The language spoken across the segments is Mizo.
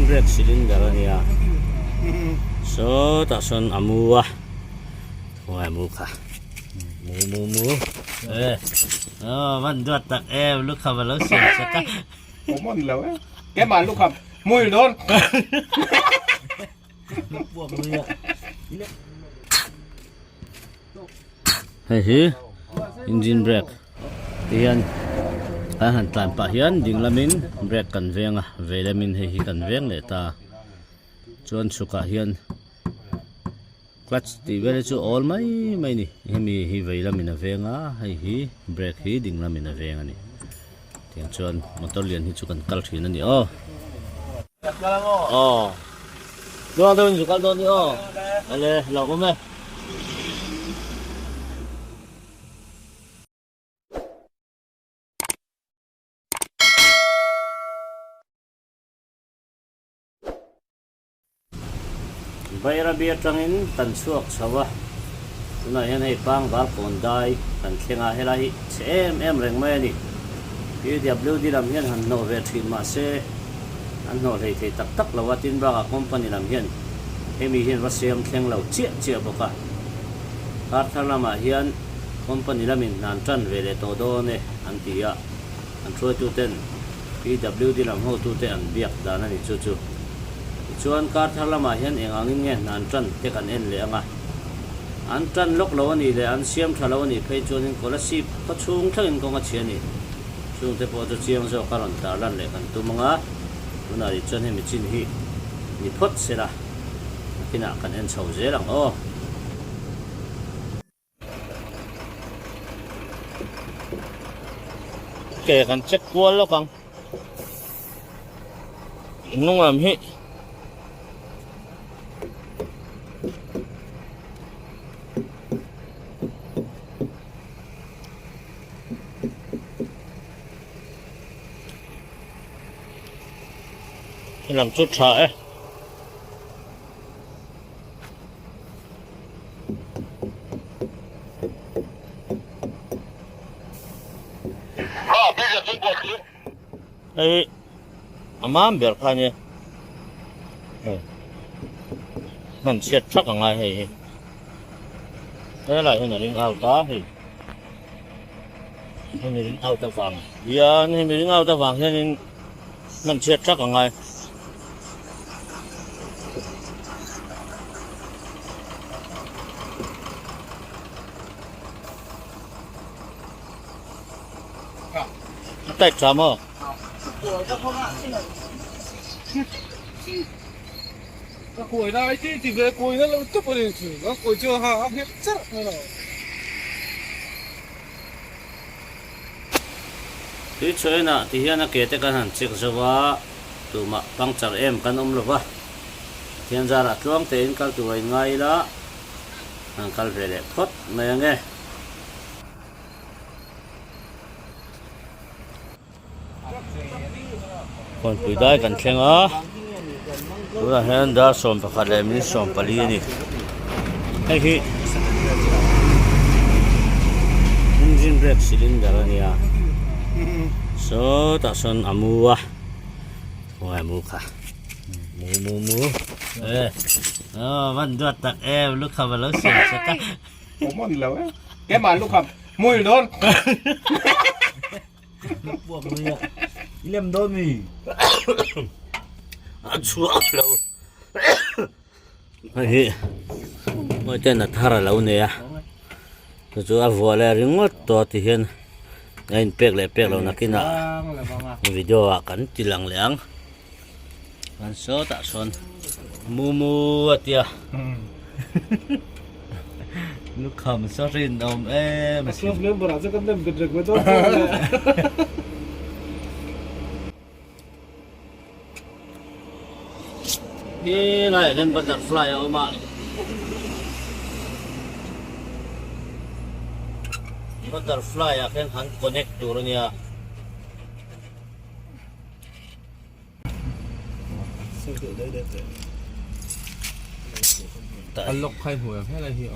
Engine brake cylinder a nia sawtah sawn a mu a khawngaih mu kha mu mu mu e aw van duat tak em lukham a lo siam sak a. Awm awn lo e keimah lukham hmui dawn. Hei hi engine brake ti hian kan han tlan pah hian ding lamin brake kan veng a vei lamin hei hi kan veng leh ta chuan chhukah hian clutch tih vel hi chu a awl mai mai a ni hemi hi vei lamin a veng a hei hi brake hi ding lamin a veng a ni tiang chuan motor lian hi chu kan kal thin a ni aw. Aw Tluang deuhin zu kal dawn ni aw Ele hlauh awm e. Bairabi atangin kan chhuak chho a, tunah hian hei Pangvar kawn dai kan thleng a, helai hi chhe em em reng mai a ni. PWD lam hian han hnawh ve thin mah se an hnawh hlei thei tak tak lo a, tin bakah company lam hian hemi hian va siam thleng lo chiah chiah bawk a. Kar thar lamah hian company lamin hna an tan ve leh tawh dawn e an ti a, an hruaituten PWD lam hotute an biak dan a ni chu chu. Tichuan kar thar lamah hian eng angin nge hna an tan te kan en leh ang a. An tan lawk lo a nih leh an siam tha lo a nih phei chuanin Kolasib khaw chhung thlengin kawng a chhia a ni. Chungte pawh chu chiang zawk a rawn tar lan leh kan tum ang a, tunah rih chuan hemi chin hi ni phawt se la, nakinah kan en chho zel ang aw. Ke kan check kual lawk ang. Hnung lam hi He lam chu tha e. Hei a mam ber kha ania hei hman chhiat thak a ngai hei hi helai hian a ring out a hei hemi ring out avang hian hemi ring out avang hianin hman chhiat thak a ngai. A tight tha maw? Ka kuai na ai ti ti ve kuai na lo tup a ni chu ka kuai chu ha a nghet charh mai lo. Tui chhuainah ti hian a ke te kan han check zo a, tumah puncture em kan awm lo va, Pathian zarah tluang tein kal tur a inngai ila han kal ve leh phawt mai ange. Kawnpui dai kan thleng a tunah hian dar 11 leh minute 14 a ni hei hi engine brake cylinder a nia sawtah sawn a mu a khawngaih mu kha mu mu mu e aw van duat tak em lukham a lo siam sak a. Awm awn lo e. Keimah lukham hmui dawn. Puak mai a. I lem dawn mi. A chhuak lo. Hei hi mawi ten a thar a lo nei a. Chu chu a vuah leh ringawt tawh ti hian a inpek leh pek lo nakinah video ah kan ti lang leh ang. An sawtah sawn mumu a tia lukham saw rinawm em a sin. Club member ah chuan kan lem bet reng mai dawn Hi laiah hian butterfly a awm a. Butterfly ah khian han connect tur a nia.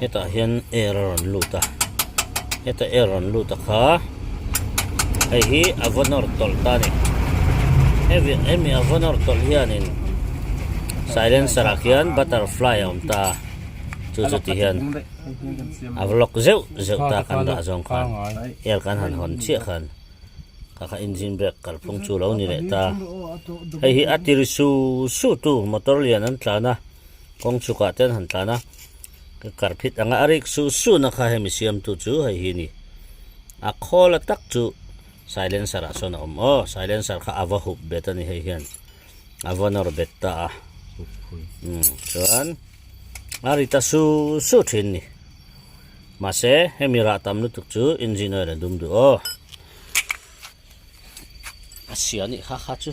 Hetah hian air a rawn lut a heta air rawn lut a kha hei hi a va nawr tawlh ta a ni hemi a va nawr tawlh hianin. Silencer ah khian butterfly a awm ta chu chu ti hian a vlog zeuh zeuh ta kan dah zawng khan air kan han hawn chiah khan kha kha engine brake kalphung chu lo ni leh ta hei hi a tir su su tu motor lian an tlan a kawng chhukah te an han tlan a karphit anga a rik su su na kha hemi siamtu chu hei hi a ni a khawl a tak chu silencer ah sawn a awm aw silencer kha a va hup bet a ni hei hian. A va nawr bet ta a umm chuan a ri ta su su thin ni mahse hemi rah tam lutuk chu engine oil a dum duh aw a sia nih kha kha chu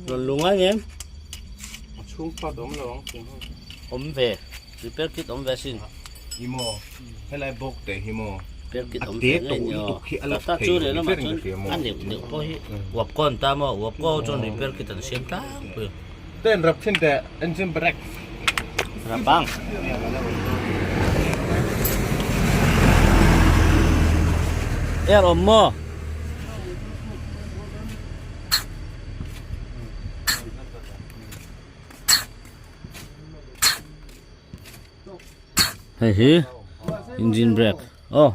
rawn lu ngai em awm ve repair kit awm ve sin. Helai bawk te hi maw Repair kit awm ve ngei ni aw tata chu leh lamah chuan a neuh neuh pawh hi uap kaw an tam aw uap kaw chuan repair kit an siam tlangpui a. Ten rap thin teh engine brake. Rap ang. Air awm maw? Hei hi engine brake aw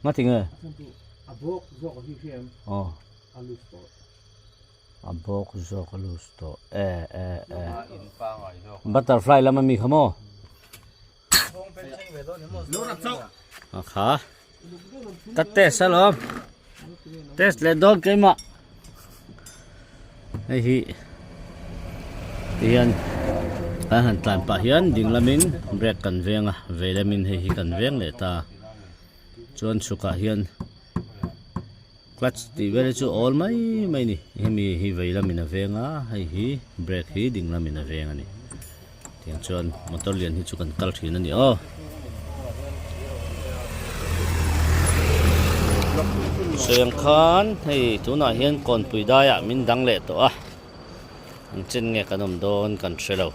nga ti nge aw a bawk zawk a loose tawh e e e butterfly lama mi kha maw a kha ka test alawm test leh dawn keimah hei hi tihian kan han tlan pah hian ding lamin brake kan veng a vei lamin hei hi kan veng leh ta chuan chhukah hian clutch tih vel hi chu awl mai mai a ni hemi hi vei lamin a veng a hei hi brake hi ding lamin a veng a ni. Tiang chuan motor lian hi chu kan kal thin a ni aw. Sawi ang khan hei tunah hian kawnpui daiah min dang leh tawh a, an chen nge kan awm dawn kan hre lo.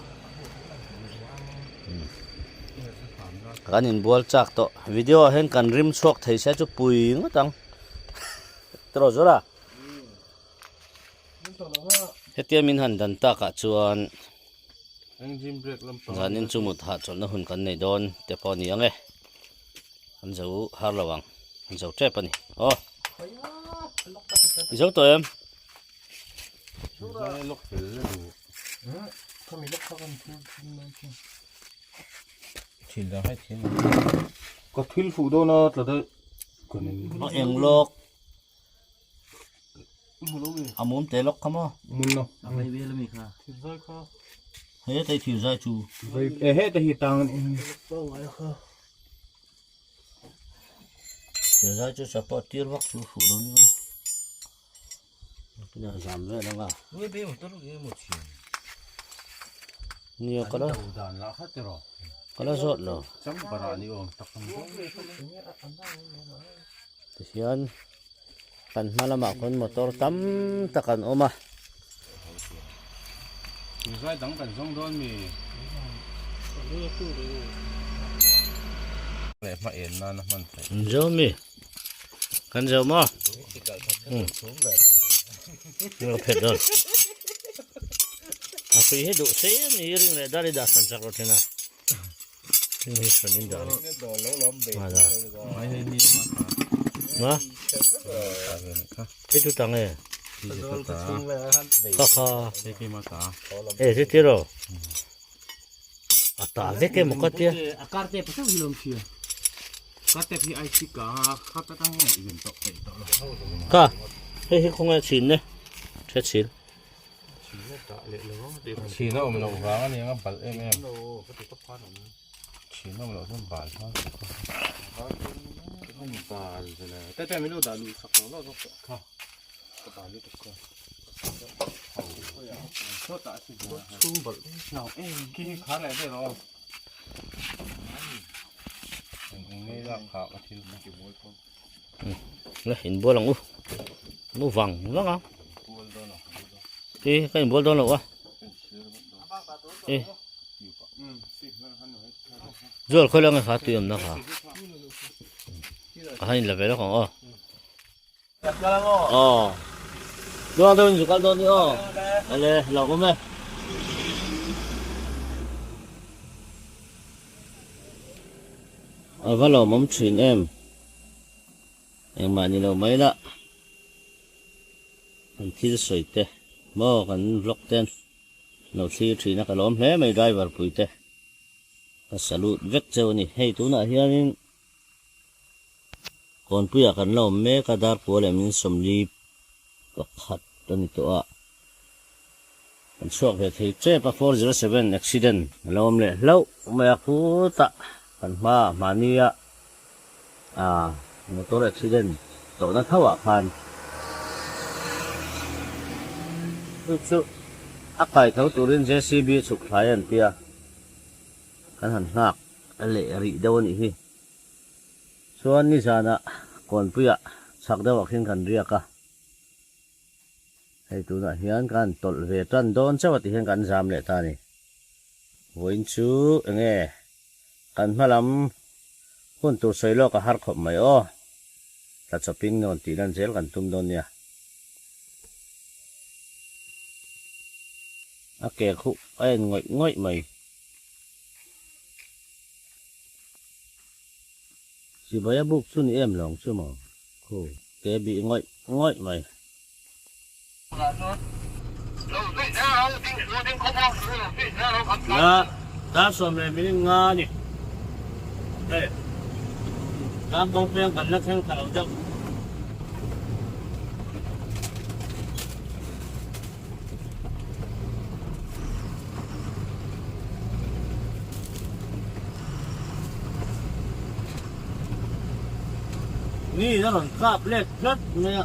Kan inbual chak tawh video ah hian kan rim chhuak thei se chu pui ngawt ang tiraw Zura. Hetia min han dan takah chuan. Zanin chu mut hahchawlhna hun kan nei dawn te pawh a ni ang e. An zo har lo ang. An zo tep a ni. Aw. I zo tawh em? Ka thil fuh dawn a tla daih. Eng lawk. A mum te lawk kha maw? Mun lo. A vei vel ami kha. Thilzai kha. He te thilzai chu. Vei e he te hi tang in. Thilzai chu support tir vak chu fuh lo ni maw? Kina zam vel anga. Nge be motor nge mo thian. Nia kala. Dan la kha tiro. Kala zawt lo. Cham bara ni om tak ang. Tihian kan hma lamah khawn motor tam tak an awm a. Zai dang kan zawng dawn mi. Leh hma en nan a hman theih. An zo mi. Kan zo maw? Ka phet dawn. A hrui hi duh sei em ni ring leh dar i dah hran chak lo thin a. Thế chú tăng ấy kha kha ê thế thế rồi à ta thế cái một cái tia a kar te pasal hi lom thia kar te hi ai chi ka kha ta tang nge in to pe to lo kha hei hi khawnge chhin ne the chhin Chhin a awm loh vang a ni ang a balh em em. Chhin a awm loh chuan bal hma bal vela te te min lo dah luh sak lo lo zawk tawh kha ka bal lutuk kha chhung balh nau em khi hi khar leh daih rawh eng eng nge lak kha ka thil Le inbual ang u mu vang vang a ti ka inbual dawn lo a e zual khawi lang e kha tui awmna kha ka han inla ve lawk ang aw. Aw. Tluang deuhin zu kal dawn ni aw. Awle, lo awm e. A va lawmawm thin em. Engmah ni lo mai la. Kan thil sawi te maw kan vlog ten lo thlir thin a ka lawm hle mai driver pui te. Ka salute vek cheu a ni. Hei tunah hianin Kawnpuiah kan la awm mek a, Darkua leh min 41 a ni tawh a. Kan chhuak ve thei tep a, 407 accident a lo awm leh hlauh mai a, khutah kan hmaah mahnia motor accident tawhna tho ah khan chu chu a kai tho turin JCB chhuk thlai an ti a, kan han nghak leh rih deuh a nih hi. Chuan nizanah Kawnpuiah chhak deuhah khian kan riak a, hei tunah hian kan tawlh ve tan dawn chauh a ti hian kan zam leh ta a ni. Vawiin chu enge kan hma lam hun tur sawi lawk a har khawp mai aw, tla chawpin rawn tih lan zel kan tum dawn nia. A ke khuh a en ngawih ngawih mai. Sipai a buk chu ni em lawng chu maw? Khu ke bih ngawih ngawih mai. La dar 15 a ni. Hei tlang kawng peng kan la thleng thla lo deuh. Ni a rawn kap let tlat mai a.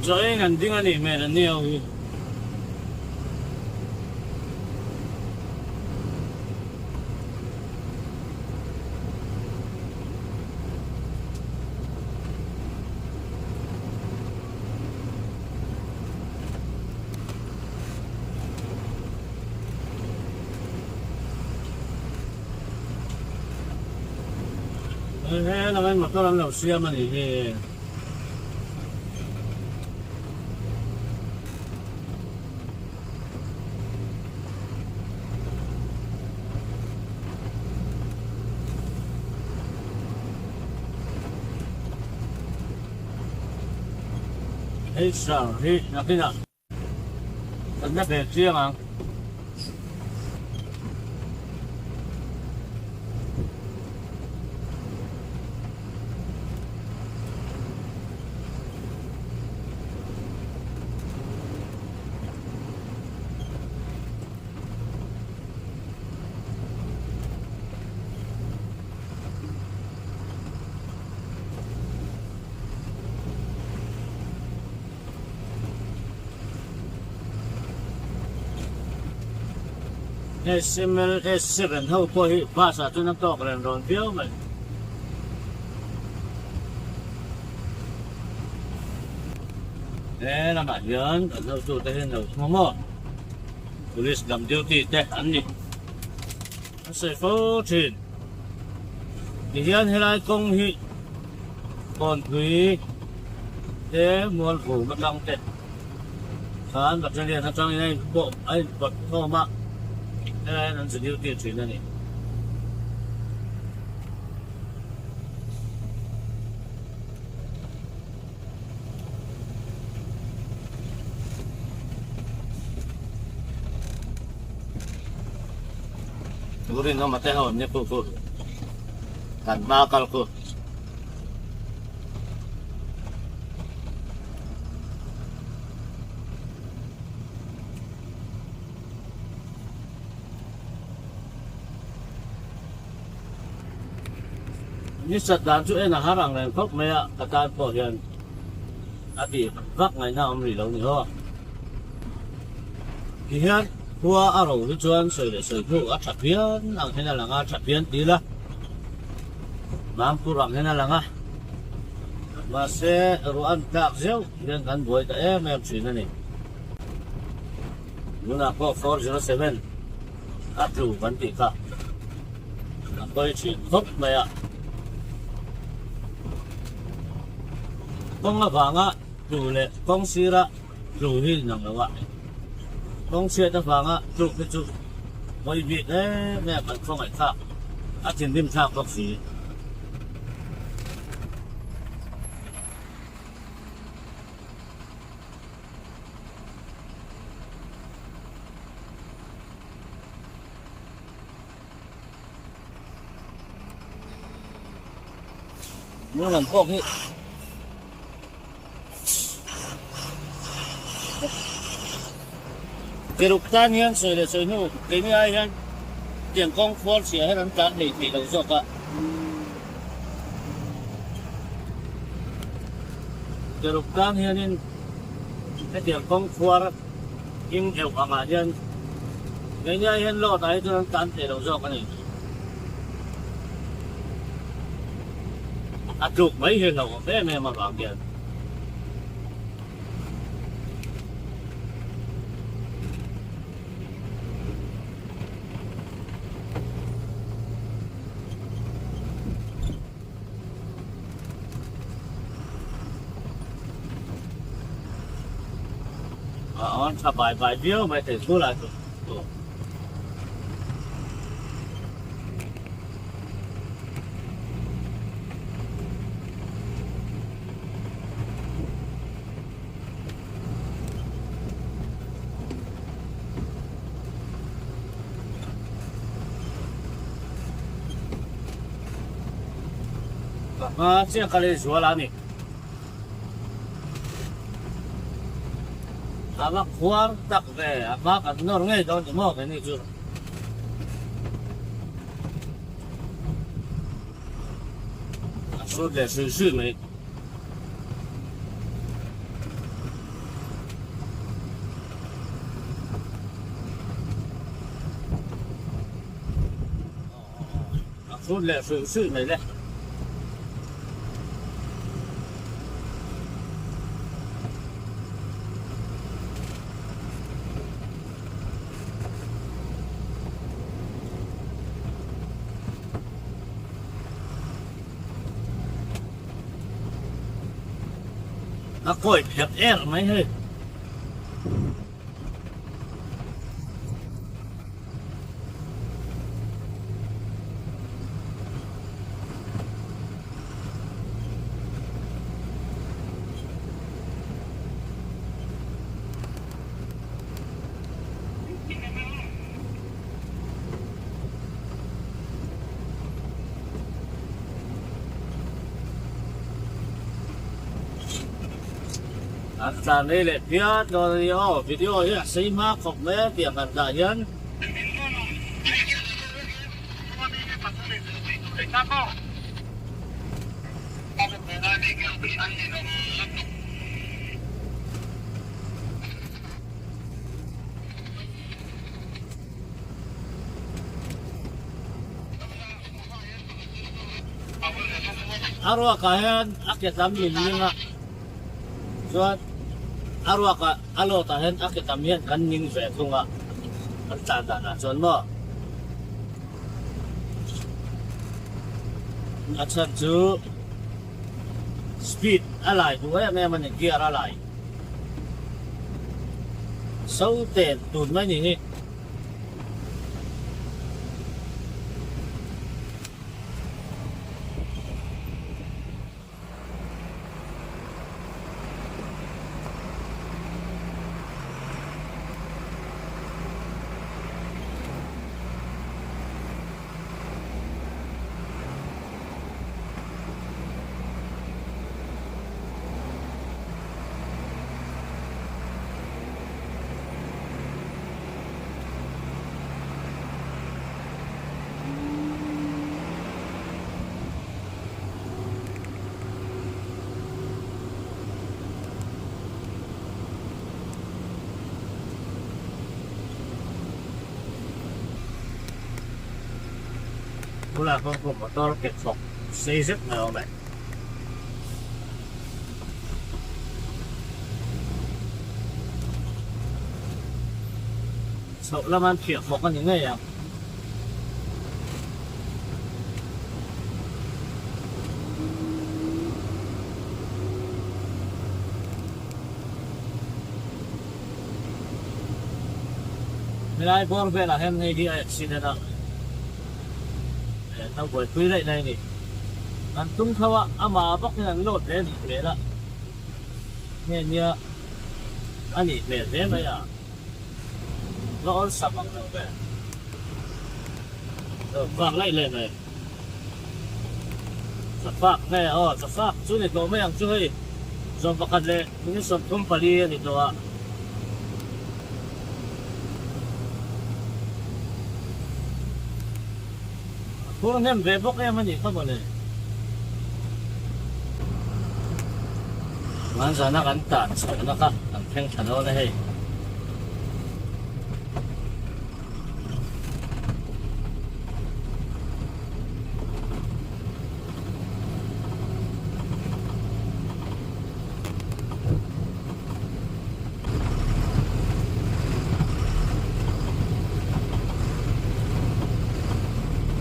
Chaw eng an ding a nih hmel an ni ho hi. He lamah motor an lo siam a nih hi. Hei sir hi nakinah kan la ve chiang ang. SMLS 7 ho pawh hi bus ah chuan a tawk reng rawn viau mai. He lamah hian kan hotute hian lo hmu maw? Police lam duty te an ni. An sawi fo thin. Tihian helai kawng hi Kawnpui te Mualvum atang te khan Battalion atangin a inpawh a inpawt khawm a, helai hian an zu duty thin a ni. Turin awm a te ho an ni khu khu kan hma kal khu. Ni sat dan chu en a har ang reng khawp mai a ka tan pawh hian. A tih vak ngaihna awm rih lo ni haw. Tihian khua a ro hi chuan sawi leh sawi hnu a tha phian ang hian a lang a, tha phian ti ila Mangpur ang hian a lang a, mahse ruah an tlak zeuh hian kan buai ta em em thin a ni. Tunah pawh 407 a tlu kan tih kha a pawi thin khawp mai a. Kawng avanga tlu leh kawng sira tlu hi inang lo a, kawng chhiat avanga tluk hi chu pawi bik em em an khawngaih thlak, a thinrim thlak bawk si. Hnung lam pawh hi Tiruk tan hian sawi leh sawi hnu keini ai hian tiang kawng khual chhia hian an tlan hlei thei lo zawk a. Tiruk tan hianin hetiang kawng khuar hing deuh angah hian keini ai hian load ah hi chuan an tlan thei lo zawk a ni. A tluk mai hi hlauhawm em em avang hian. A awn tha bai bai viau mai thei chu lai chu. A chiah ka leh zual a ni. A va khuar tak ve, a hma kan nawr ngei dawn ni maw keini chu. A hrut leh hruih hruih mai. A hrut leh hruih hruih mai le. A kawi phet er mai hei. An tlan rei leh phian dawn a ni aw, video hi a sei hma khawp mai a tiang han dah hian. A ruakah hian a ke tam min ning a, chuan a ruakah a lawtah hian a ke tam hian kan ning ve thung a, kan tlan danah chuan maw. A chhan chu speed a lai duh em em a ni, gear a lai. So ten tun mai ni hi. Bulah kawng pawh motor ke chhawk sei zet mai a awm e. Chhoh lama an phiah bawk a ni ngei ang. Helai bawr velah hian hei hi a accident a, eh an buaipui daih mai a ni. An tum tho a, amah bawkin an load leh a nih hmel a, nge nia a nih hmel hle mai a. Va awlsam ang lo ve. Vak laih leh mai. Chafak nge aw chafak chu ni tawh mai ang chu hei 11 leh minute 34 a ni tawh a. A phur hnem ve bawk em a nih kha mawle. Van zana kan tan chhohna kha kan thleng thla dawn a hei.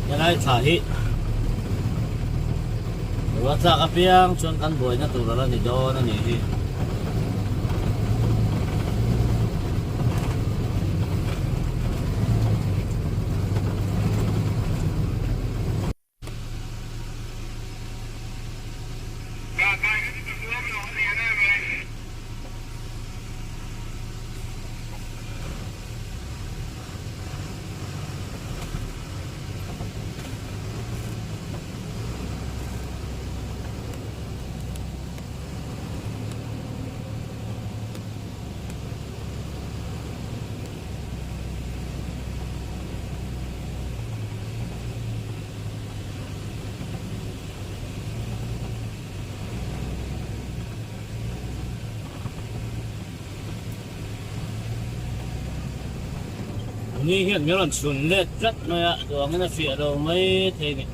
Helai thla hi ruah tlak apiang chuan kan buaina tur ala ni dawn a nih hi. Ni hian min rawn chhun let tlat mai a, duangin a fiah lo mai thei a ni.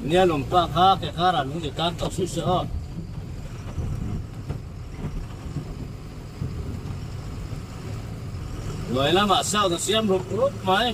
Nia lawmpa kha ke karah lung ti tan tawh suh se aw. Hnuai lamah sound a siam rup rup mai.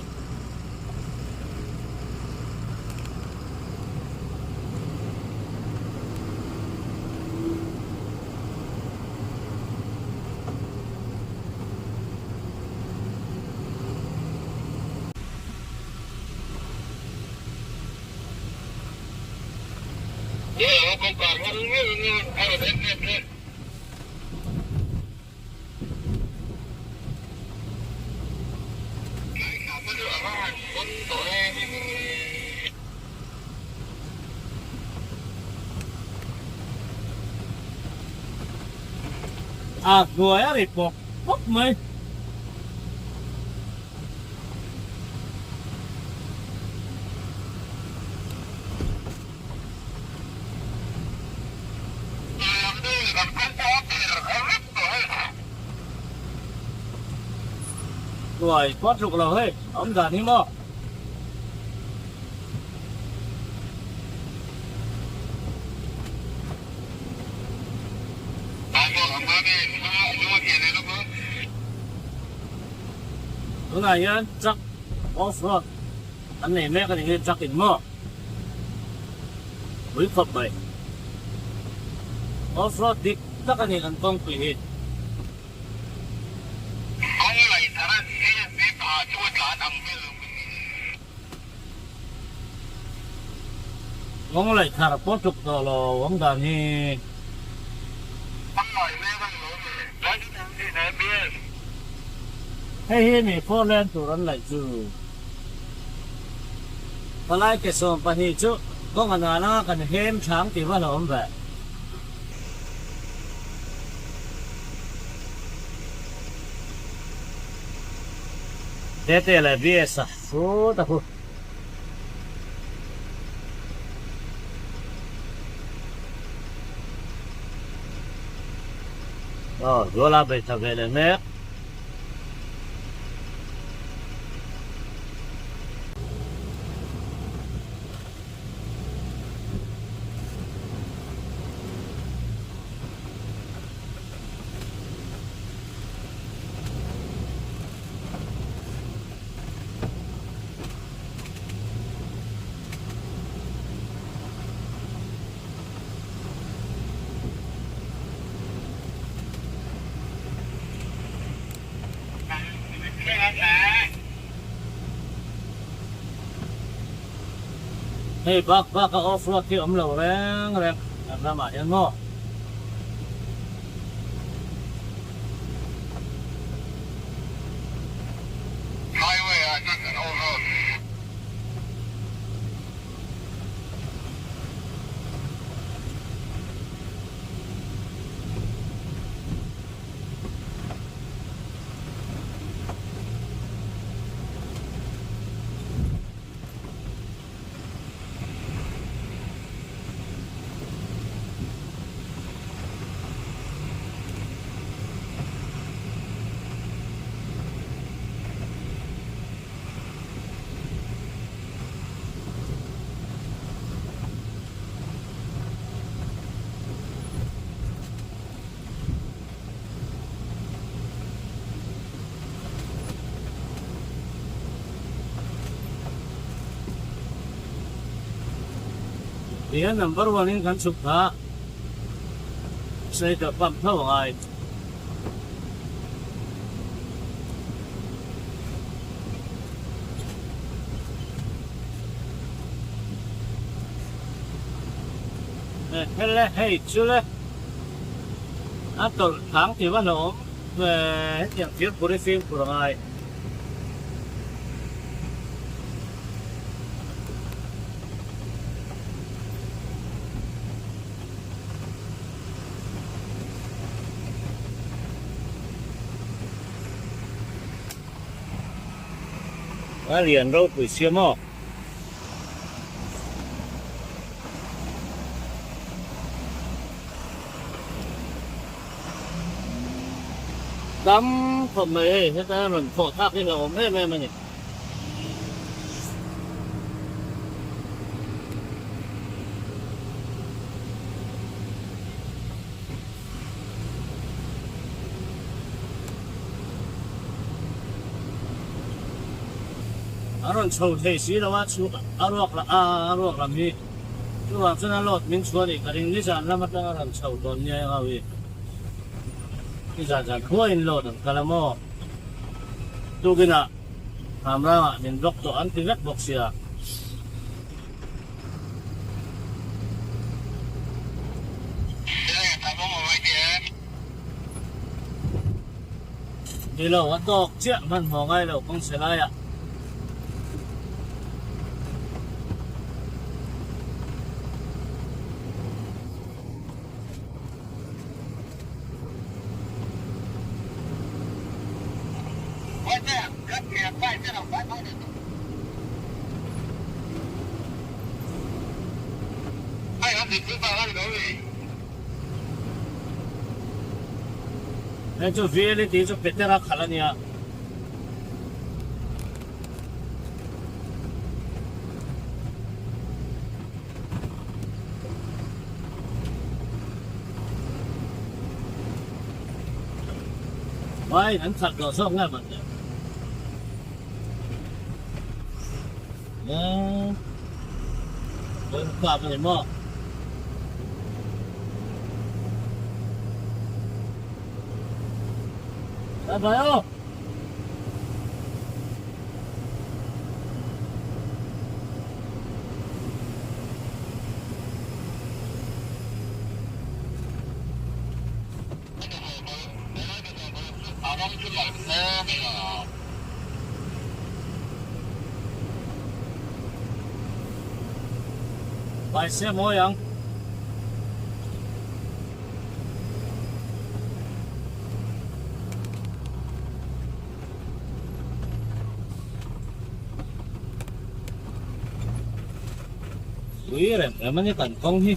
A hnuai a ri pawp pawp mai. Hnuai pawh tluk lo hei a awm dan hi maw. Tunah hian truck off road an nei mek a ni hi truck in maw pui khawp mai off road dik tak a ni kan kawngpui hi. Kawng laih thar pawh tluk tawh lo awm dan hi. Hei hi mi four lane tur an laih chu. Palai ke 12 chu kawng a nan anga kan hem thlang tih va hlauhawm ve. Tete leh BS a chu ta khu. Aw Zuala bei tha ve leh mek. Hei bak bak a off road hi awm lo reng reng kan ramah hian maw. Highway ah chuan kan off road. Tihian number one in kan chhuk kha Snider pump tho a ngai. Hele hei chu le a tawlh thang tih va hlauhawm ve hetiang thil pur hi fimkhur a ngai. A lian ropui sia maw? Tam khawp mai hei heta rawn thawh thlak hi hlauhawm em em a ni. A rawn chho thei si lo a, chu a ruak a ruak lam hi chuvang chuan a load min chhuah nih ka ring nizan lam atang a rawn chho dawn nia eng ho hi nizan zan khuain load an kal a maw tukinah Hamrangah min block tawh an ti vek bawk sia. Ni lo a tawk chiah hmanhmawh ngai lo kawng chhe laiah. Hei chu VL tih chu Petera khalh a nia. Vai an khalh tawh zawk nge man le. Eee kap a ni maw. Bye bye aw. Vai se mawi ang. Ui rem rem a ni kan kawng hi.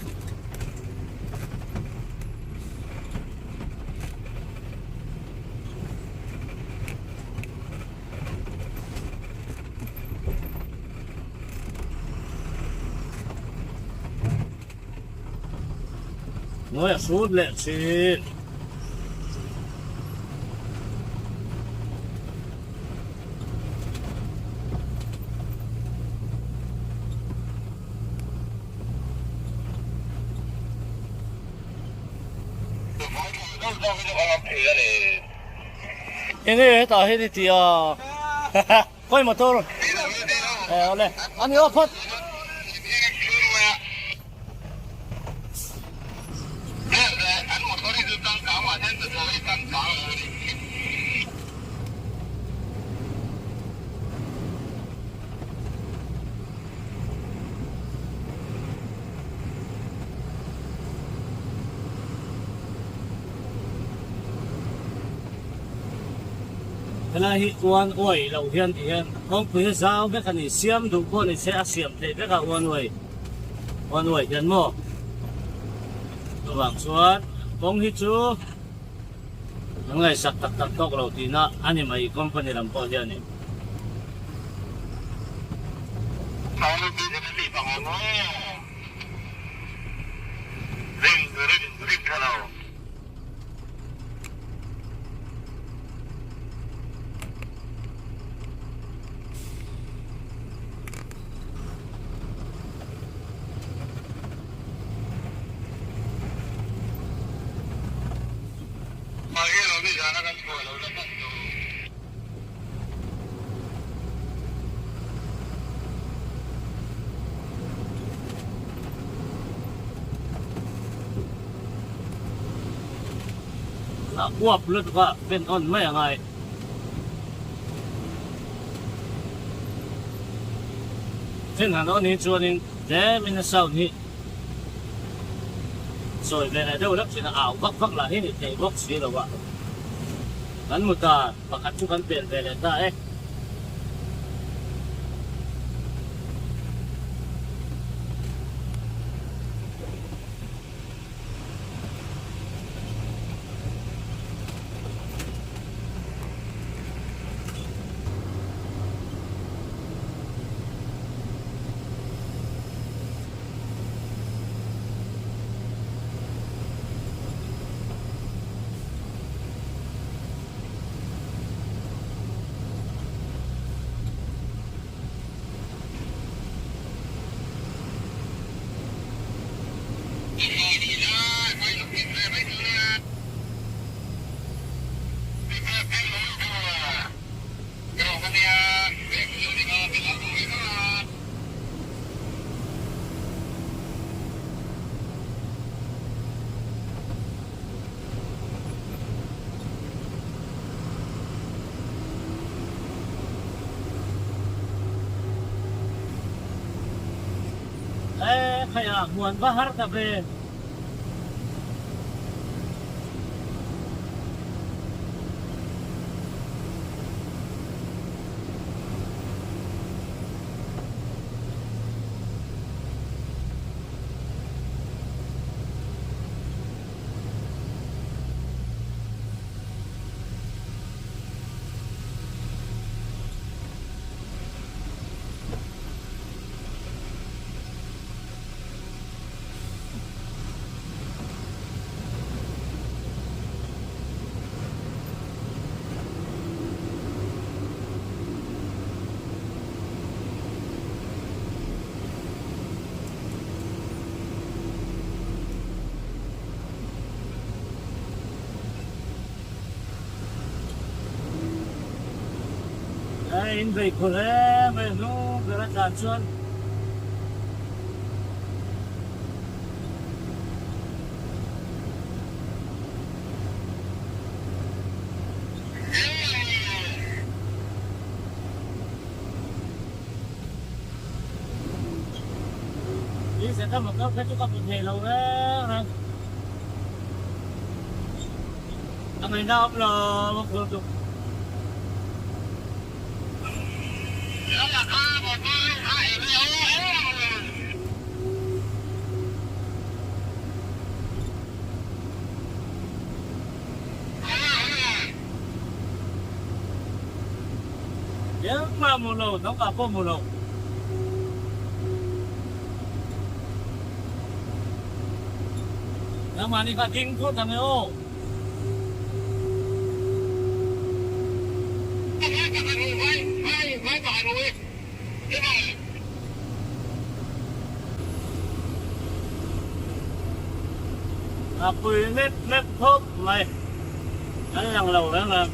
Hnuai a hrut leh thin. Enge hetah hian i ti a? Khawi motor? Eh awle ani aw phawt. Helai hi uan uai lo hian ti hian kawngpui hi zau vek a ni, siam duh pawh ni se a siam theih vek a uan uai uan uai hian maw chuvang chuan kawng hi chu an ngaihsak tak tak tawk lo tihna a ni mai company lam pawh hianin. A uap lutuk a ben on mai a ngai. Then han on hi chuanin tlemin a sound hi sawi ve leh deuh lek thin a, au vak vak lah hi ni thei bawk si lo a. Kan mu ta pakhat chu kan pel ve leh ta e. E khaia hmuan va har ta ve. A inbei khur hle mai a hnung ber a tlan chuan. zeta motor phei chu ka hmu thei lo reng reng. A ngaihna awm lo a phur tuk. Engmah hmu lo, dawngah pawh hmu lo. Nangmahni kha ding phawt ang e aw. A pui mep mep khawp mai, an lang lo reng reng.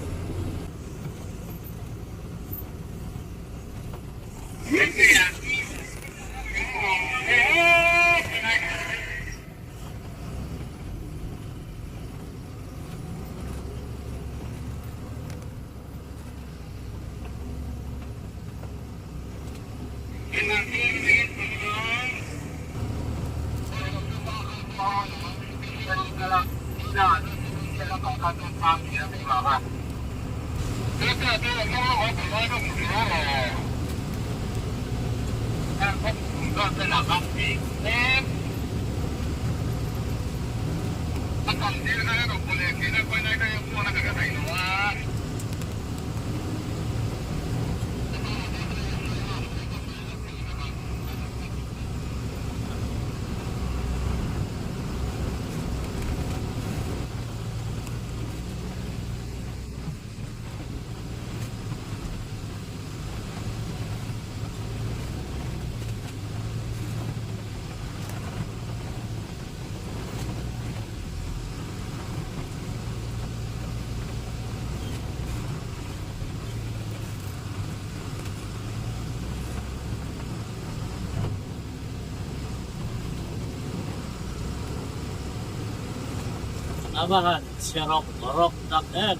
A va han chhe rawk rawk tak em.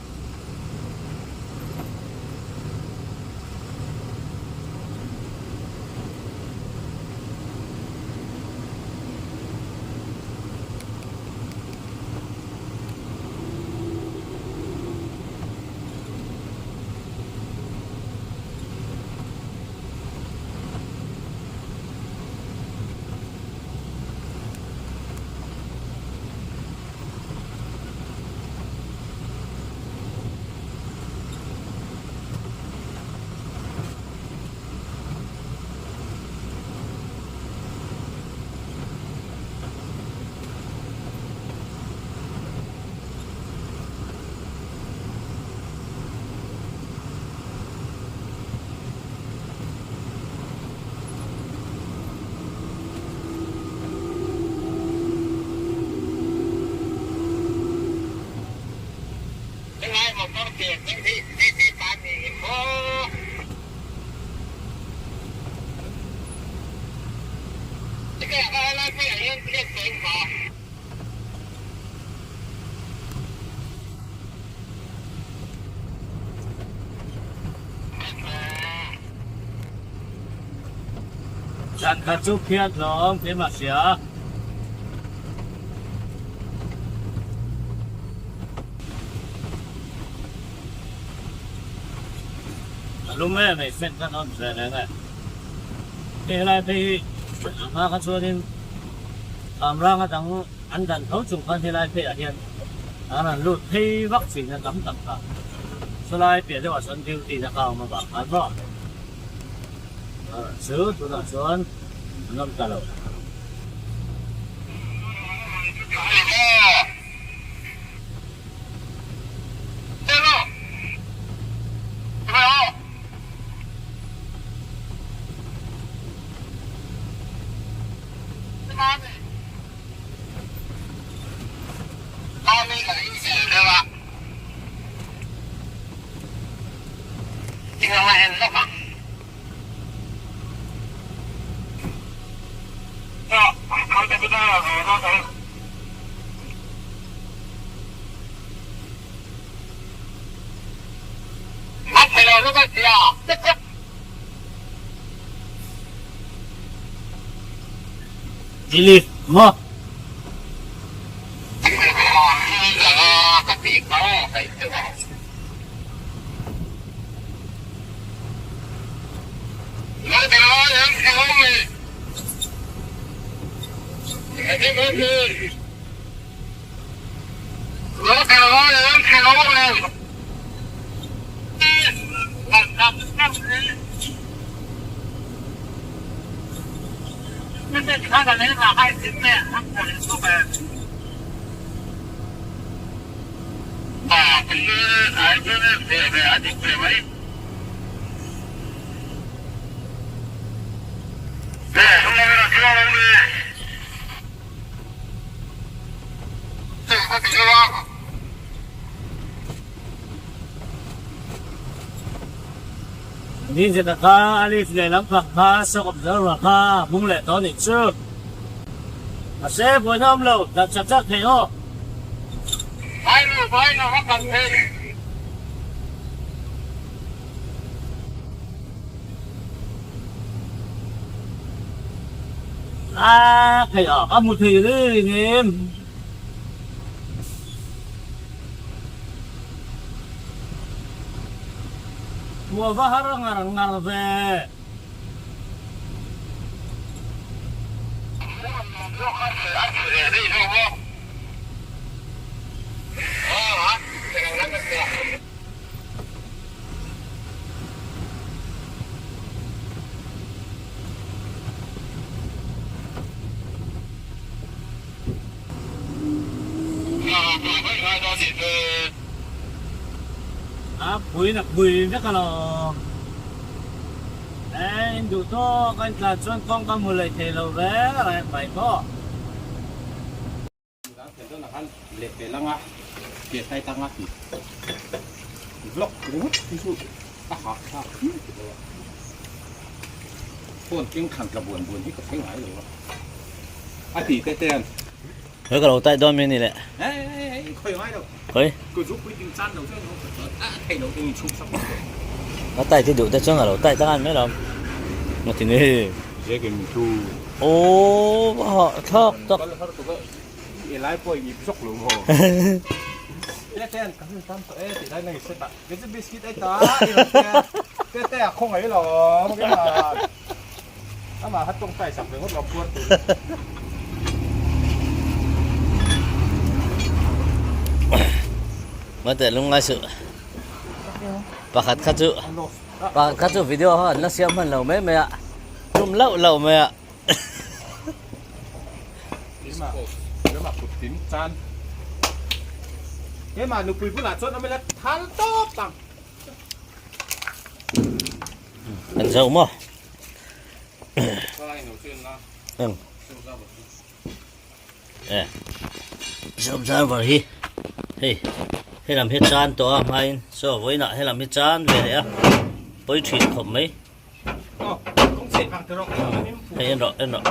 Zan khat chu phiat hlawm keimah hria. A lum em mai fan khan on ve reng e. Hei helai phei hi a hma kha chuanin Kamranga dang an dan tho chung khan helai pheiah hian an rawn lut phei vak thin a tam tak kha. Chulai piah deuhah chuan duty na kha a awm avang khan maw chu tunah chuan an awm ta lo. I lift maw? Ni zeta kha a lift lehlam phak kha shock observer kha a hmung leh tawh a nih chu. Mahse buaina awm lo, dan chak chak thei aw. A thei a, ka hmu thei reng em? Hmuh va har ngar ngar ve. A pui na pui vek alawm. E in duh tawk a in tlan chuan kawng ka hmu leh thei lo ve reng mai maw. Midang thlen dawnah khan leh pel anga ke tai tanga ti vlog ringawt hi chu a hah thlak phian ti lo a, phone keng thlan tla buan buan hi ka thei ngai lo a, a ti te te an. He ka lo tai dawn mai a ni le. Hei hei hei khawi ngai lo. Khawi. Ka zu pui ding chan lo chuan a thei lo ding in chhung sak lo. Ka tai ti duh te chuan a lo tai tang an mai lo. Ngawt in e. Zekin thu. Aw va hah thlak tak. Kal har tuk a i lai pawh i ip zawk lo maw. Te te an ka hun tam tawh e tih lai nang i set a. Kei chu biscuit ai ta i rawn tia. Te te a khawngaih lawm keimah. Amah kha tawngtai sak ve ngawt lo puar tur. Mate lungngai suh. Pakhat kha chu pakhat kha chu video kha an la siam hman lo mai mai a. Tum loh loh mai a. Keimah keimah kut tin chan. Keimah nupui bulah chuan awm ila thal tawp ang. Kan zo maw? Eng. E. Observer hi hei he lam hi chan tawh a hmain so vawiinah he lam hi chan ve leh a pawi thin khawp mai. Hei en rawh en rawh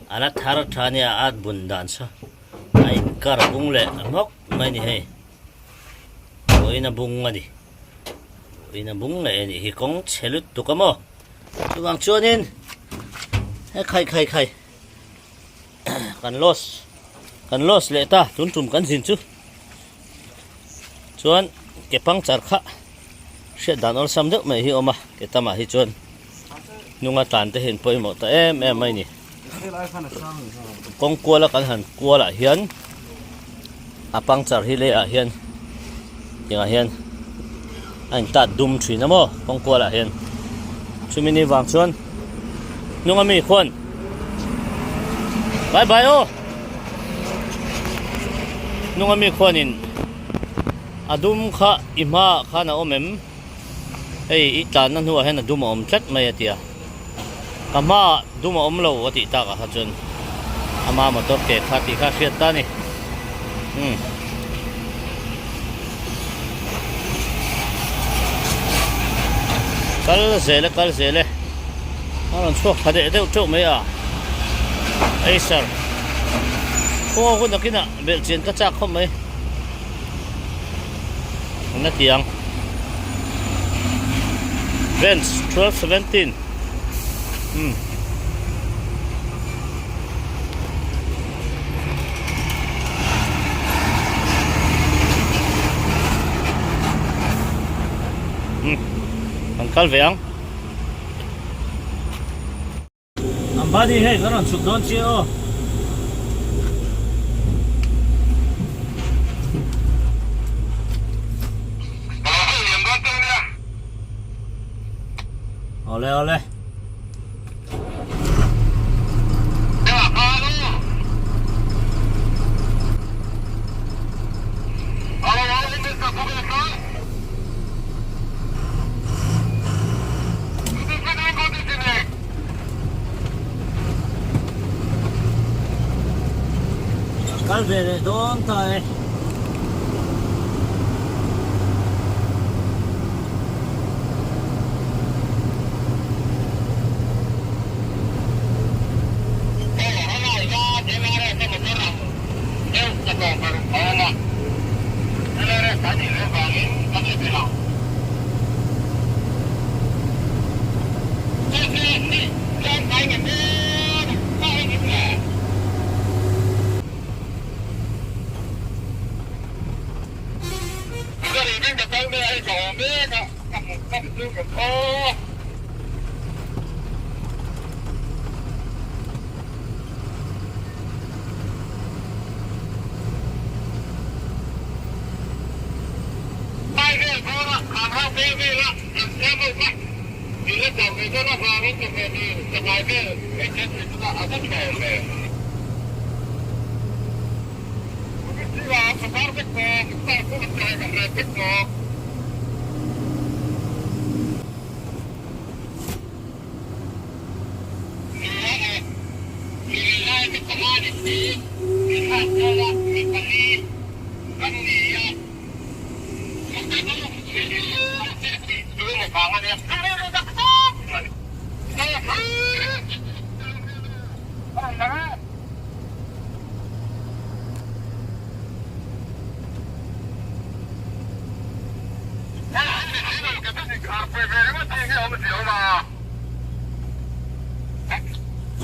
a la thar tha nia a bun dan saw a inkar bung leh hmawk mai a ni hei. Vawiin a bung a ni. Vawiin a bung leh a nih hi kawng chhe lutuk a maw. Chuvang chuanin he khai khai khai kan loss kan loss leh ta tun tum kan zin chu chuan ke puncture kha hriat dan awlsam deuh mai hi a awm a ke tamah hi chuan hnunga tlan te hian pawimawh ta em em mai a ni kawng kuala kan han kualah hian a puncture hi leiah hian engah hian a intat dum thin a maw kawng kualah hian chumi ni vang chuan hnunga mi khuan bye bye aw hnunga mi khuanin a dum kha i hmaah khan a awm em. Hei i tlanna hnuah hian a dum a awm tlat mai a ti a, ka hmaah dum a awm lo a tih takah kha chuan ama motor ke kha tih kha a hriat ta a ni. Umm. Kal zel e kal zel e a rawn chhuak tha deuh deuh teuh mai a, Acer khaw hun nakinah belhchian ka chak khawp mai. An a ti ang. Benz 1217. Hmm. Kan kal ve ang. Ambani hei kan rawn chhuk dawn chiah aw. Awle awle. Kal ve leh dawn ta e.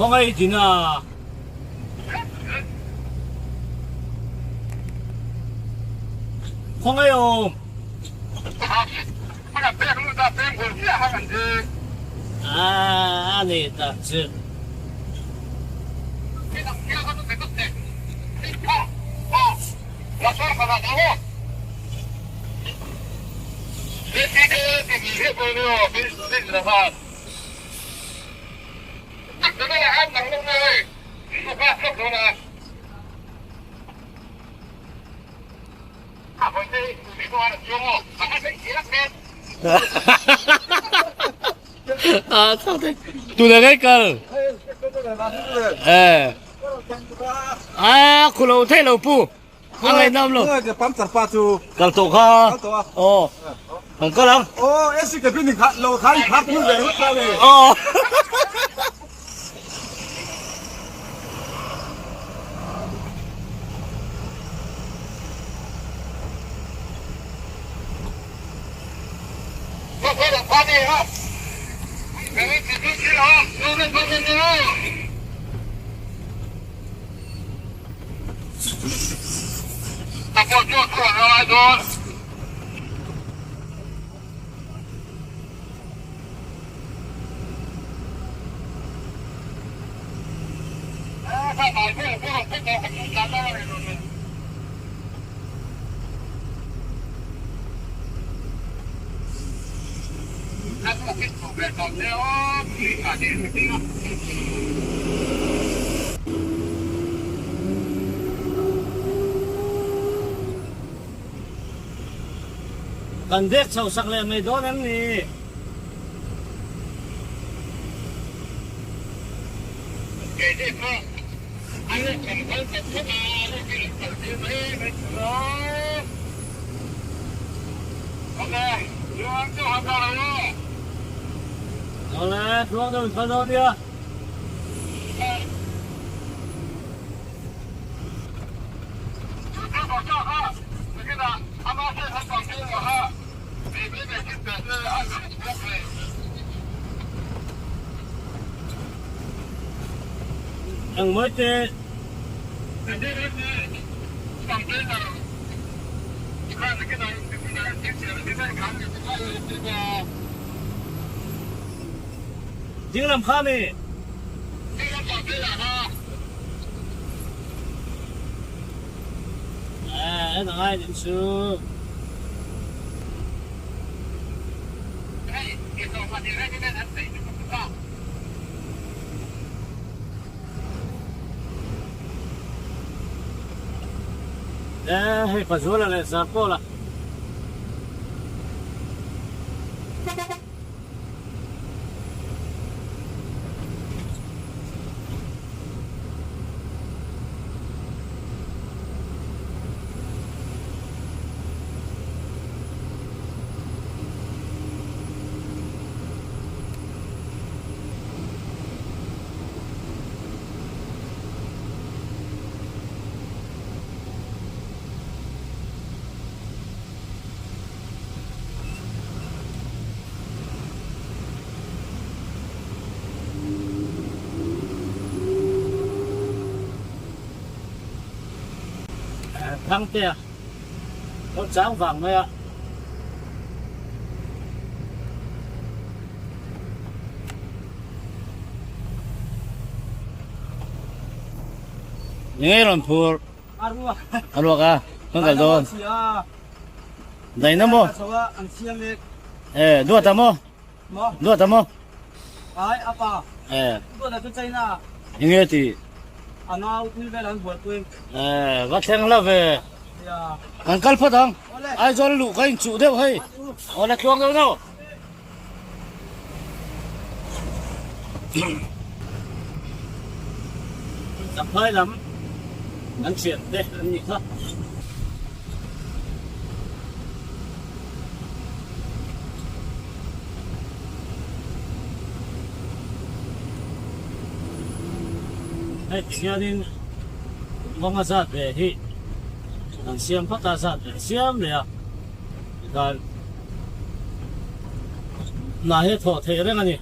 Khawngaih dina. Khawngaih awm. A ni tak chu. Tuna ngai kal. Eh. A khulo thei lo pu. A ngaihnawm lo. Pamchar pa chu. Kal tawh kha. Kal tawh a. Aw. Kan kal ang. Aw, AC cabin in kha lo kha in phak phul ve hut ta le. Aw. Kan dek chho sak leh mai dawn em ni? Awle, tluang deuh in kal dawn nia. Engmawi te. Ding lam kha mi. En a ngai ning chu. E hei Pazuala leh Zarpawla. Thangtea lo chang vang mai a. Ni ngei rawn phur. A ruak a, kan kal dawn. Daina maw? Eh, duata maw? Duata maw? Ai, apa. Eh. Duata chu China. Enge ti? Anau thil vel an buat pui. Eh, va thleng la ve. Ya. Kan kal phawt ang. Aizawl luh ka inchuh deuh hei. Awle tluang deuh no. Champhai lam an thian te an nih kha. Hei ti hianin kawng a zat ve hi an siam phawt a zat ve siam leh a tikhan hna hi a thawh theih reng a ni.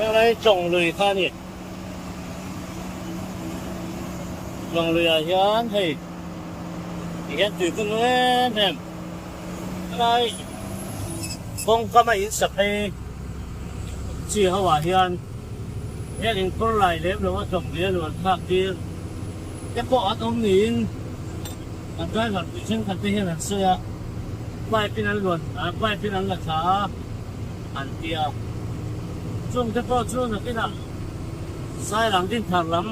Heng lai Tlawng lui kha a ni. Tlawng lui ah hian hei ti hian tui kun em em helai kawngkam a in sak hei chi ho ah hian heng in khur lai lem lo a tlawng lui a luan thlak tir te pawh an awm niin an driver pui thenkhat te hian an sawi a pipe in an luan pipe in an la thla a an ti a chung te pawh chu nakinah Sairang dinthar lam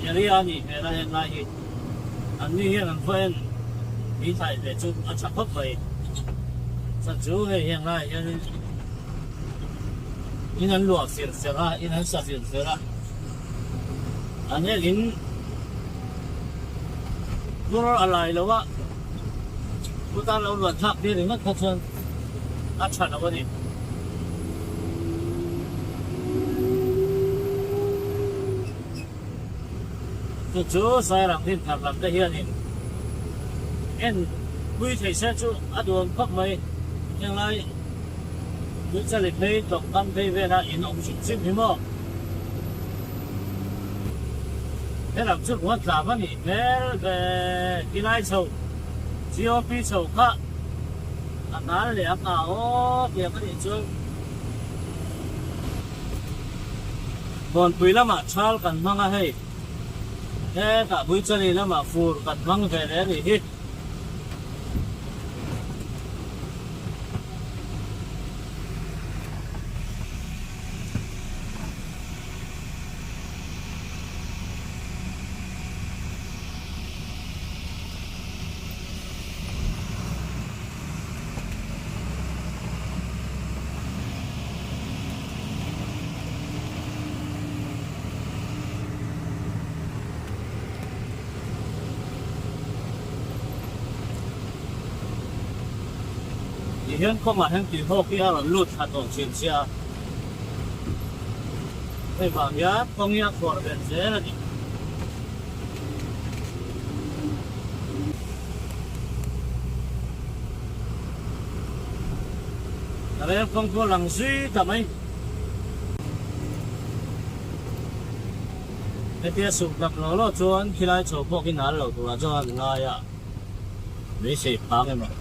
area a nih hmel a henglai hi an ni hian an khaw en tih thlai ve chu a tha khawp mai. Chan chu hei henglaiah hianin in an luah fir fer a, in an sa fir fer a, an heng in tur a lai lo a, chutan lo luan thlak tir ringawt kha chuan a tha lo a ni. Chu chu Sairang hlim thar lam te hianin en pui thei se chu a duam khawp mai. Henglai Tuichali phei tawngkam phei vela in awm hrim hrim hi maw? Helam chu ruat tlam a nih hmel ve tilai chho GOP chho kha a hnar leh a kah aw tiang a nih chuan Bawnpui lamah thal kan hmang a hei hetah Buichali lamah fur kan hmang ve leh a nih hi. Tihian kawngah hian tuihawk hi a rawn lut thla tawh thin sia. Hei vang hian kawng hi a khuar belh zel a ni. Rel kawng chu a lang zui ta mai. Hetia suh dak lo lo chuan khilai chho pawh khi nal lo turah chuan an ngai a, beisei phang emaw.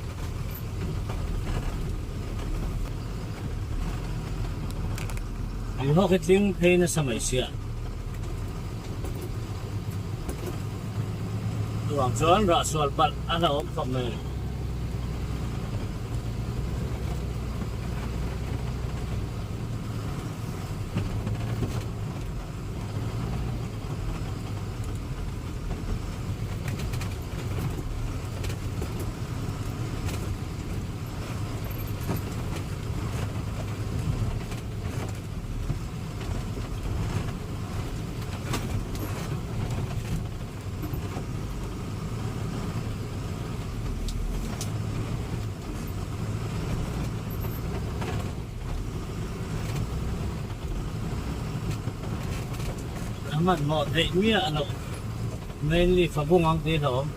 Tuihawk hi tling phei nasa mai sia. Chuvang chuan rah sual palh a hlauhawm khawp mai. A hmanhmawh theih miah loh mainly fabung ang tih hlawm.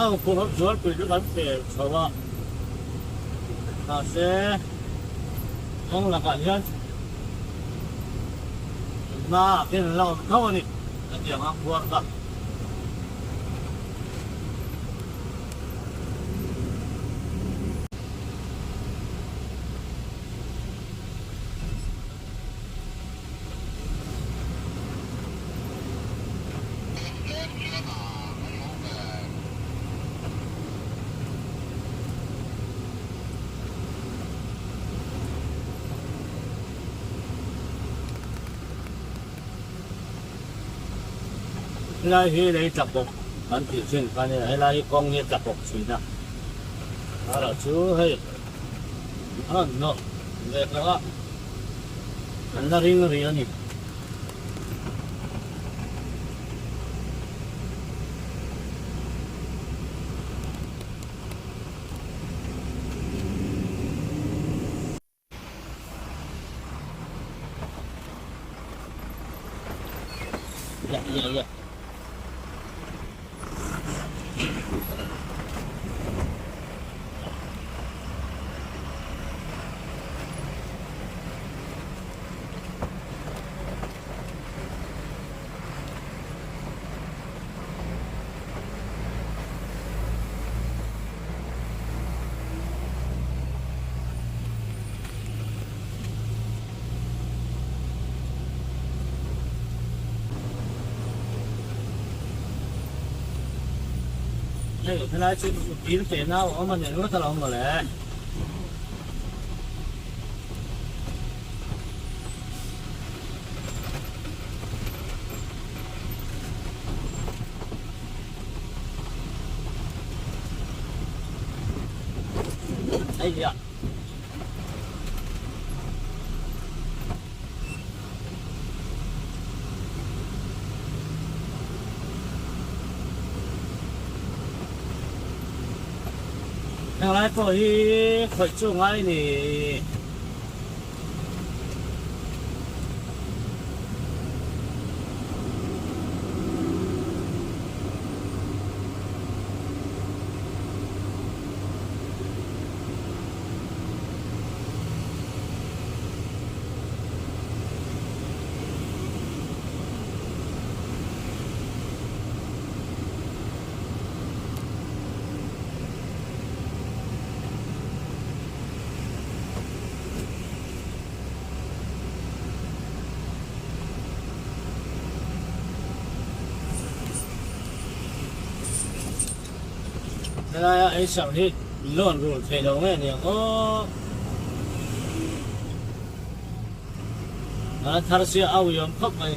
Hau pawh zualpui chu kan pel chho a, mahse kawng lakah hian hmaah khian an la awm tho a ni a ti ang a khuar kha. Helai hi lei tla bawk kan tih thin kha nia, helai hi kawng hi a tla bawk thin a, erawh chu hei a rawn hnawh ve tawh a. An la ring rih a ni. Ya ya ya. Hei helai chu dil teh nau a awm a ni ringawt alawm mawle. Hei a. Henglai pawh hi khawih chu ngai ni. Helaia ei sarh hi loan rul thei lo nge niang aw. A thar sia a uiawm khawp mai.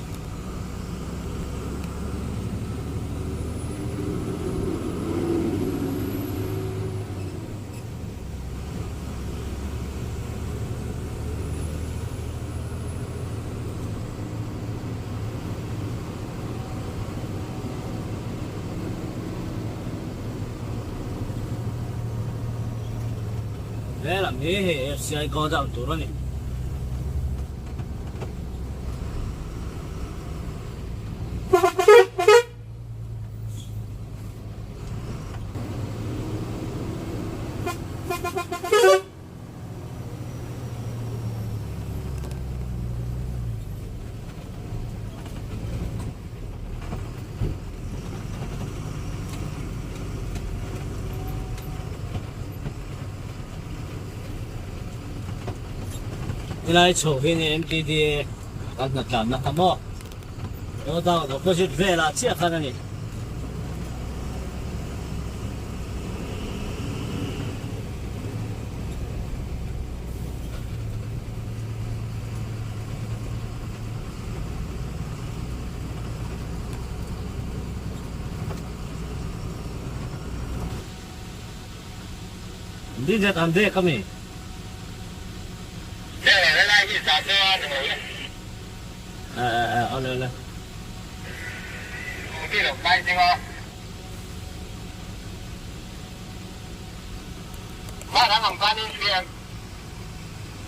He lam hi hei FCI godown tur a ni. Helai chho hi ni MTDA kan hna tlanna kha maw godown opposite velah chiah khan a ni. Dizet an dek ami. Awle awle.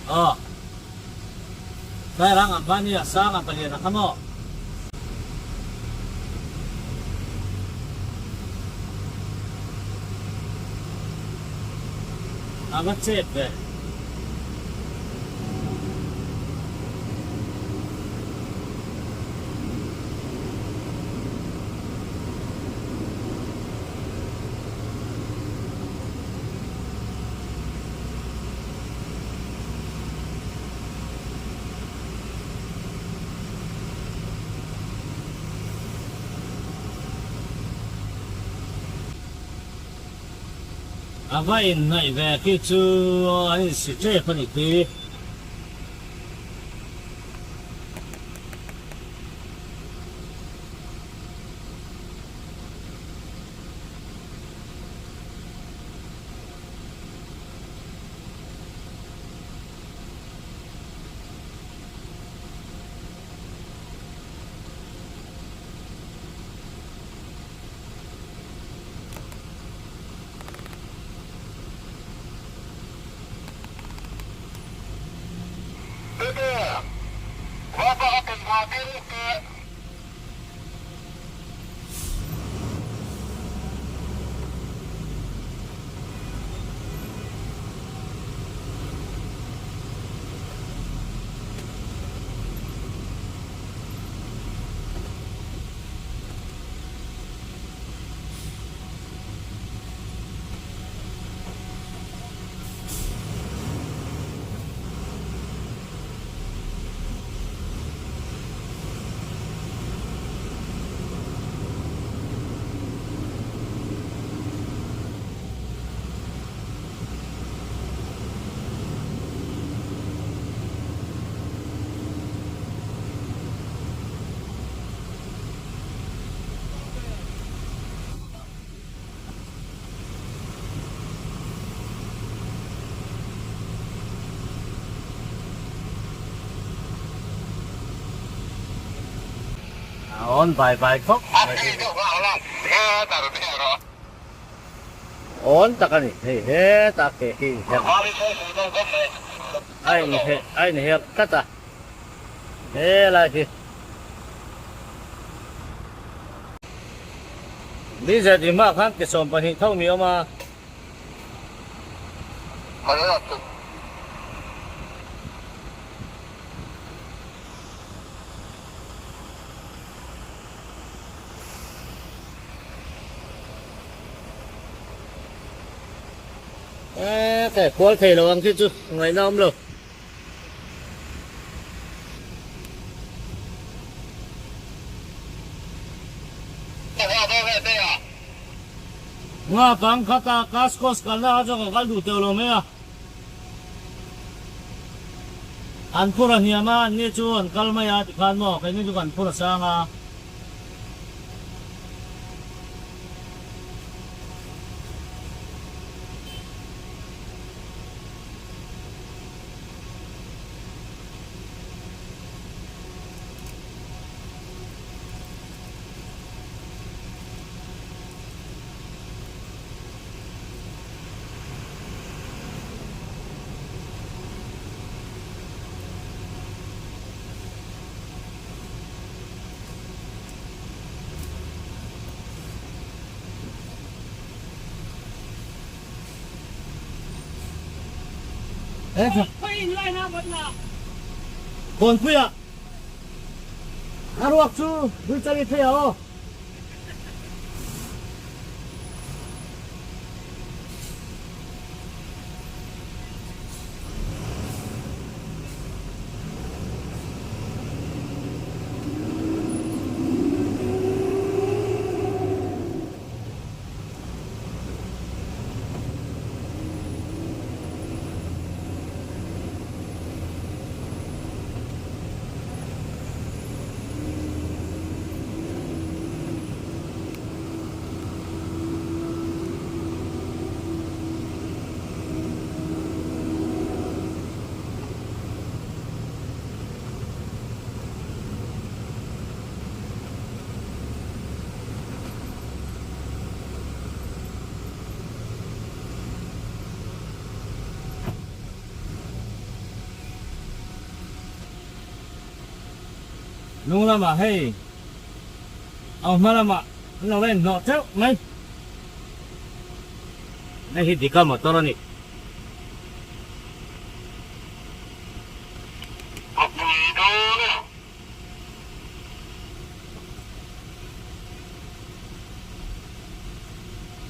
Aw. Sairang Ambani a sang a palian a kha maw? A va chep ve. A va inhnaih ve khi chu an insi tep a ni khi. A awn vai vai khawp mai. Awn tak a ni hei hetah ke hi inherh a inherh a inherh tlat a helai hi. Lizard i hmaah khan ke 12 tho ni awm a. Eee ka kual thei lo ang khi chu ngaihna awm lo. Nga kang khat a, Cascos kalna kha chuan ka kal duh teuh lo mai a. An phur a hniam a, anni chu an kal mai a tikhan maw, keini chu kan phur a sang a. Kawnpuia a ruak chu Ruichali phei ah aw. Hnung lamah hei a hma lamah an lo la inhnawh teuh mai. Hei hi Dika motor a ni.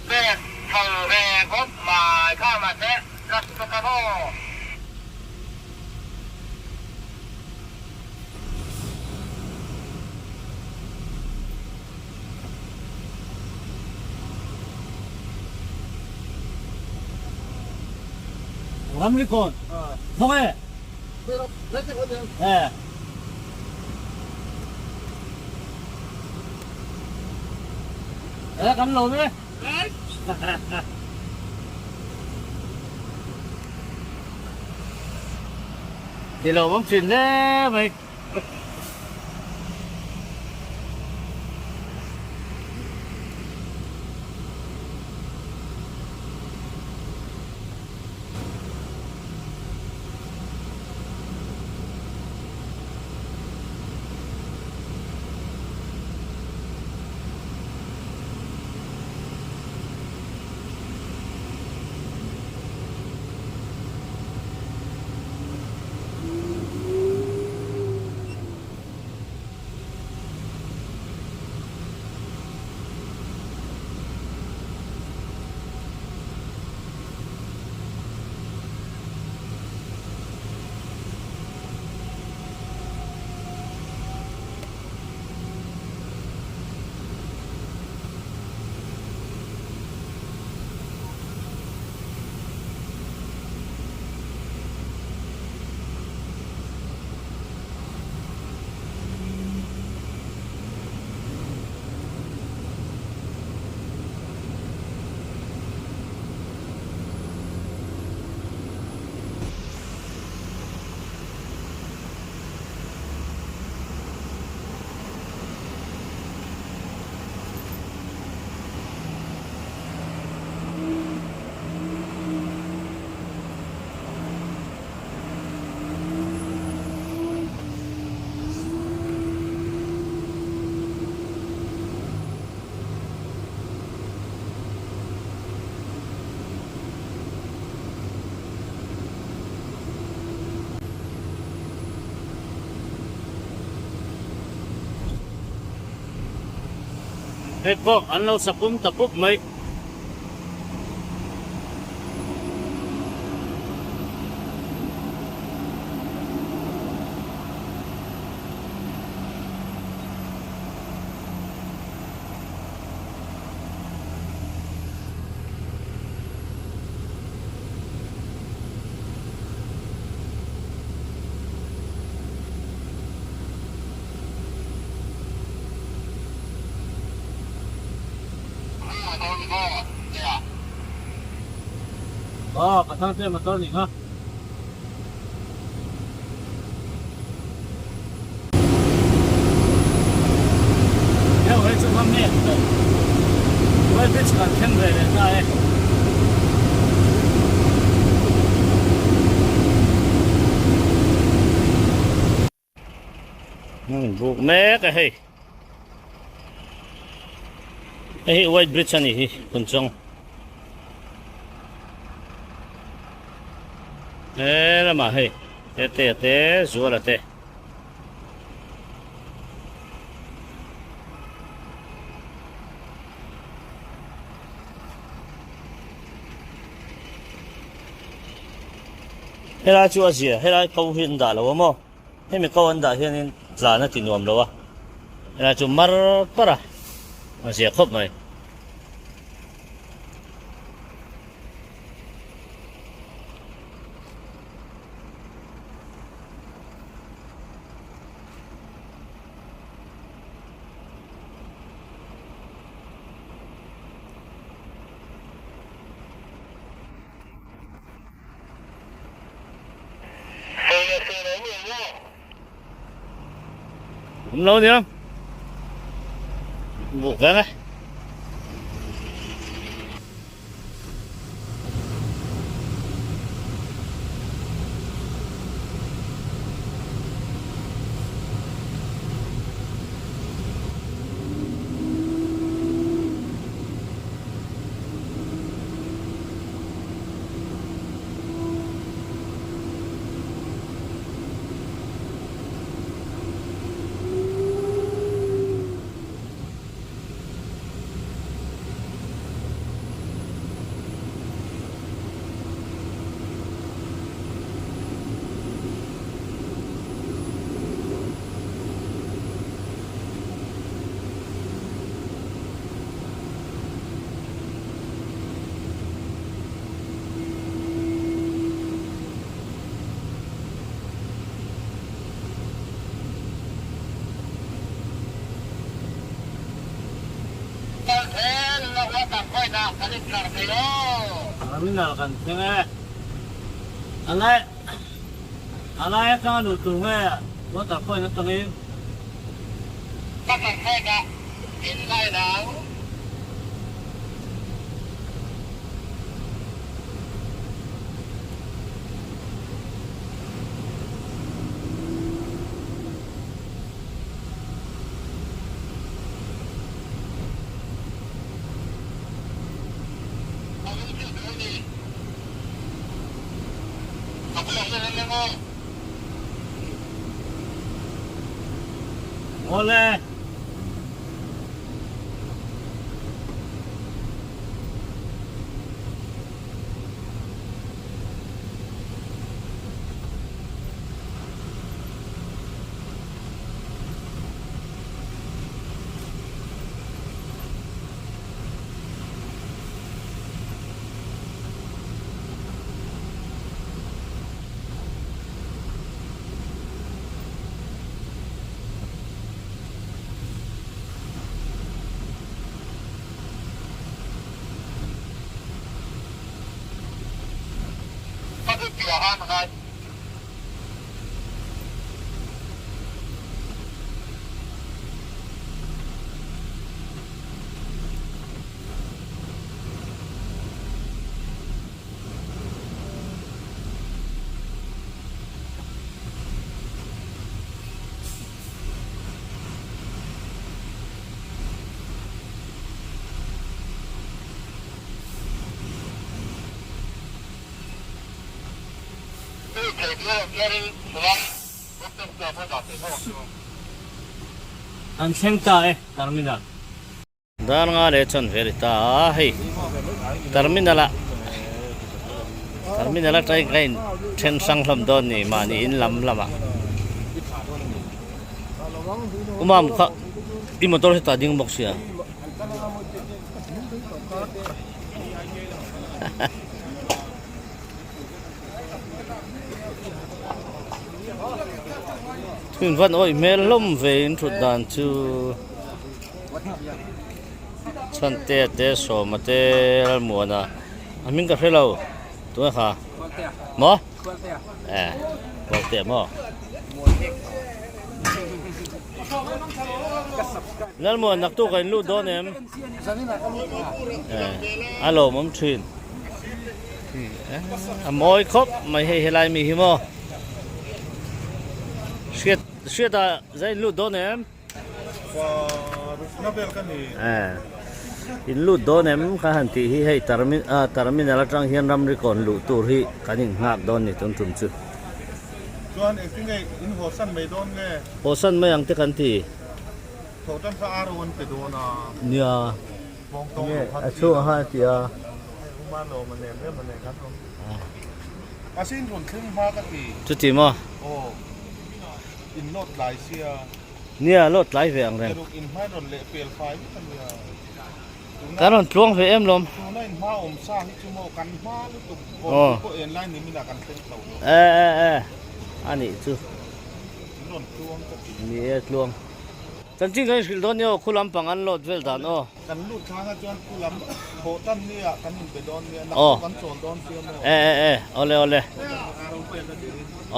Pek chho ve khawp mai kha mahse ka ka maw. Ramrikawn thawk e. E. E kan lo e. Ti lo bawm thin hle mai. Hei pawh an lo sa pum ta pup mai. Aw ka thang te motor nih kha. Heu hei chu hma mek tawh. Tuai bridge kan thleng ve leh ta e. Hmun buk mek a hei. Hei hi white bridge a ni hi Phunchawng. He lamah hei Tetea te Zuala te. Helai chu a zia helai ko hi an dah lo a maw. Hemi ko an dah hianin tlan a ti nuam lo a, helai chu mar par a, a zia khawp mai. Awm lo nia buk veng e. Terminal kan thleng e. A lai a lai atanga luh tur nge water point atangin. Water point ah in line ang. Awle. An thleng ta e terminal. Dar nga leh chuan ve ri ta a hei terminal ah terminal atangin ka in then hrang hlawm dawn ni mahni in lam lam ah umam kha i motor hi tah ding bawk sia. Thil van awih hmel hlawm ve in thut dan chu. Chhantea te Sawma te Lalmuana a hming ka hre lo tunge kha maw eh Khualtea maw Lalmuan naktuk a in lut dawn em eh a lawmawm thin a mawi khawp mai hei helai mi hi maw hriat hriat ah zai in lut dawn em. In lut dawn em ka han tih hi hei terminal atang hian ramri kawn luh tur hi kan in nghak dawn ni tun tum chu. Chuan engtin nge in hawsan mai dawn nge? Hawsan mai ang te kan ti. Thawh tan kha ar an pe dawn a. Nia. Bawngtawng lo kha A chhungah khan a ti a. Uma lawm a nem em a nei khan awm. Mahse in rawn thleng hma ka ti. Chuti maw? Aw. In lawt tlai sia. Nia, lawt tlai ve ang reng. Eruk in hma rawn leh pel fai vek a nia. Tuna Kan rawn tluang ve em lawm. Tuna in hma awm sa hi chu maw kan hma lutuk Aw. awm pawh en lai ni minah kan thleng tho lo. E e e a nih chu. In rawn tluang ka ti. Ni e tluang. Chanchin kan inhrilh dawn nia aw khu lampang an lawt vel dan aw. Kan lut thlang a chuan khu lam thawh tan nia kan inbe dawn nia Aw. naktuk kan chawl dawn sia maw. E e e awle awle.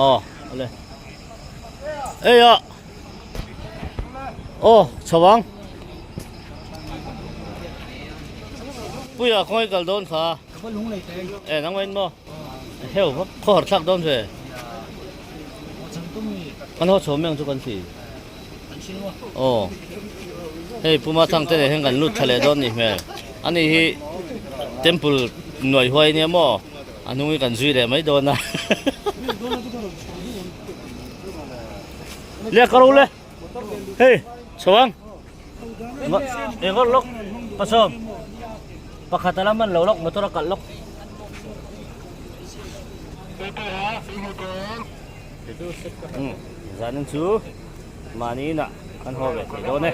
Aw awle. Ei a. Aw chho ang. Puia khawngaih kal dawn kha. E nangmah in maw. Heu khaw har thlak dawn ve. Kan haw chho mai ang chu kan ti. Aw hei Puma thang te nen hian kan lut thla leh dawn nih hmel. Ani hi temple nuai huai ania maw a hnung hi kan zui leh mai dawn a. Le ka ro le hei chho ang engawr lawk pasawm pakhat a la man lo lawk motor a kalh lawk. Zanin chu mahni inah kan haw ve thei dawn e.